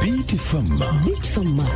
Beat Farmer. Beat Farmer.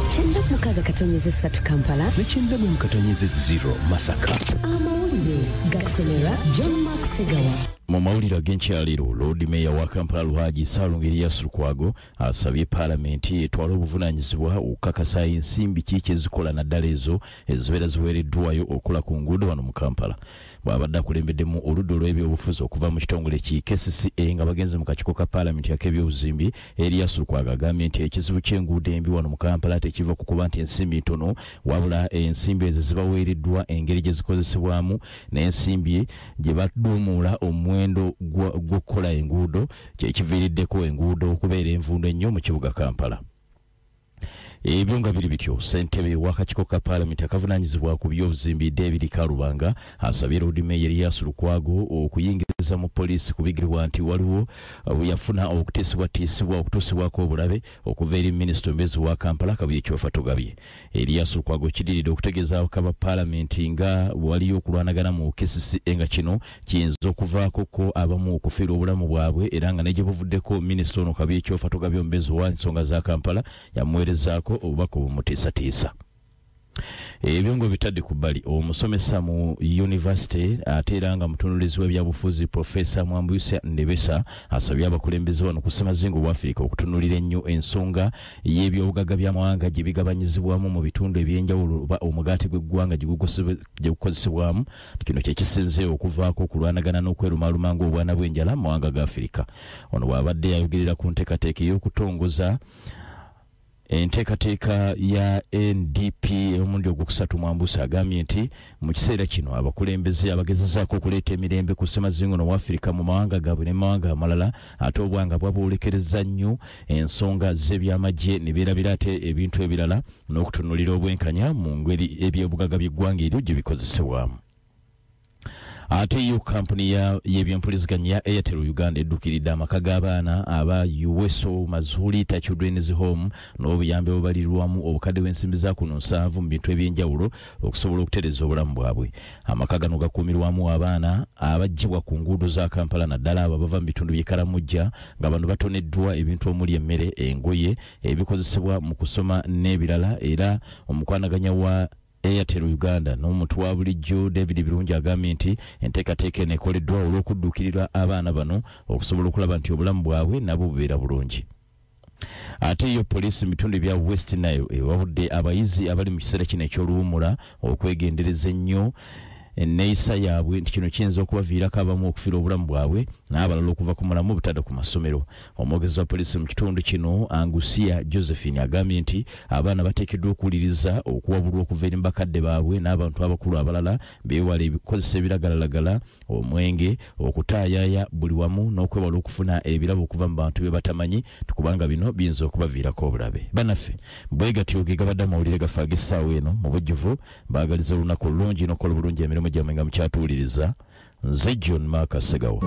96.3 Kampala ne 95.0 Masaka. Amawulire gakusomera John Mark Segawa. Mu mawulire ag'enkyaliro, Lord Mayor wa Kampala Alhaji Ssalongo Erias Lukwago asabye Paalamenti etwale obuvunaanyizibwa okukakasa ensimbi ki ezikola naddala ezo ezibeera ziweereddwayo okukola ku nguudo wano mu Kampala. Bw'abadde akulembeddemu oludda olw'ebyobufuzi okuva mu kitongole ki KCCA nga bagenze mu kakiiko ka Paalamenti ak'ebyobuzimbi, Erias Lukwago agambye nti ekizibu ky'enguudo embi wano mu Kampala tekiva ku kuba nti ensimbi ntono, wabula ensimbi ezo zibaweereddwa engeri gye zikozesebwamu n'ensimbi gye baduumuula omuwendo gw'okukola enguudo kyekiviiriddeko enguudo okubeera envundu ennyo mu kibuga Kampala. Ebyo nga biri bityo, ssentebe w'akakiiko ka Paalamenti akavunaanyizibwa ku byobuzimbi David Karubanga asabye Lord Mayor Erias Lukwago okuyingiza mu poliisi kubigirwa nti waliwo bwe yafuna okutiisibwatiisibwa okutuusibwako obulabe okuva eri minisita omubeezi wa Kampala Kabuye Kyofatogabye. Erias Lukwago kidiridde okutegeeza ababaka ba Paalamenti nga waliyo okulwanagana mu KCCA nga kino kiyinza okuvaako ko abamu okufiirwa obulamu bwabwe, era nga ne gye buvuddeko minisita ono Kabuye Kyofatogabye omubeezi wa nsonga za Kampala yamuweerezaako obubaka obumutiisatiisa. Ebyo nga bitadde ku bbali, omusomesa mu yunivasite ate era nga mutunuulizi w'ebyabufuzi Profesa Mwambutsya Ndebesa asabye abakulembeze wano ku ssemazinga obwa Afirika okutunuulira ennyo ensonga y'ebyobugagga by'amawanga gye bigabanyizibwamu mu bitundu ebyenjawulo oba omugaati gw'eggwanga gye gukozesebwamu. Kino kye kisinze okuvaako okulwanagana n'okwerumaaluma ng'obwana bw'enjala mu mawanga ga Afirika. Ono bw'abadde ayogerera ku nteekateeka ey'okutongoza enteekateeka ya NDP ey'omulundi ogwokusatu, Mwambutsya agambye nti mu kiseera kino abakulembeze abagezezaako okuleeta emirembe ku ssemazinga ono wa Afirika mu mawanga gaabwe ne mawanga amalala, ate obwanga bwabwolekereza nnyo ensonga z'ebyamagye ne beerabira ate ebintu ebirala n'okutunuulira obwenkanya mu ngeri ebyobugagga by'eggwanga eryo gye bikozesebwamu. Ate yo kampuni y'ebyempuliziganya ya Airtel Uganda eddukiridde amaka g'abaana aba Uweso Mazulita Children's Home n'obuyambi obubalirwamu obukadde bw'ensimbi za kuno 70 mu bintu ebyenjawulo okusobola okutereeza obulamu bwabwe. Amaka gano gakuumirwamu abaana abaggyibwa ku nguudo za Kampala naddala abo abava mu bitundu by'e Karamojja, nga bano batoneddwa ebintu omuli emmere, engoye, ebikozesebwa mu kusoma n'ebirala. Era omukwanaganya wa Airtel Uganda n'omuntu wa bulijjo David Birungi agambye nti enteekateeka eno ekoleddwa olw'okudduukirira abaana bano okusobola okulaba nti obulamu bwabwe nabwo bubeera bulungi. Ate yo poliisi mu bitundu ebya West Nile ewabudde abayizi abali mu kiseera kino eky'oluwummula okwegendereza ennyo enneeyisa yaabwe, nti kino kiyinza okubaviirako abamu okufiirwa obulamu bwabwe n'abalala okuva ku mulamu obutadda ku masomero. Omwogezi wa poliisi mu kitundu kino Angusia Josephine agambye nti abaana bateekeddwa okuwuliriza okuwabulwa okuva eri bakadde baabwe n'abantu abakulu abalala, beewale ebikozesa ebiragalalagala, omwenge, okutaayaaya buli wamu n'okwewala okufuna ebirabo okuva mu bantu be batamanyi, kubanga bino biyinza okubaviirako obulabe. Bannaffe, bwe gatyo ge gabadde amawulire gaffe ag'essaawa eno mu bujjuvu. Baagaliza olunaku olulungi n'okukola obulungi emirimu gyammwe nga mukyatuwuliriza. Nze John Mark Segawa.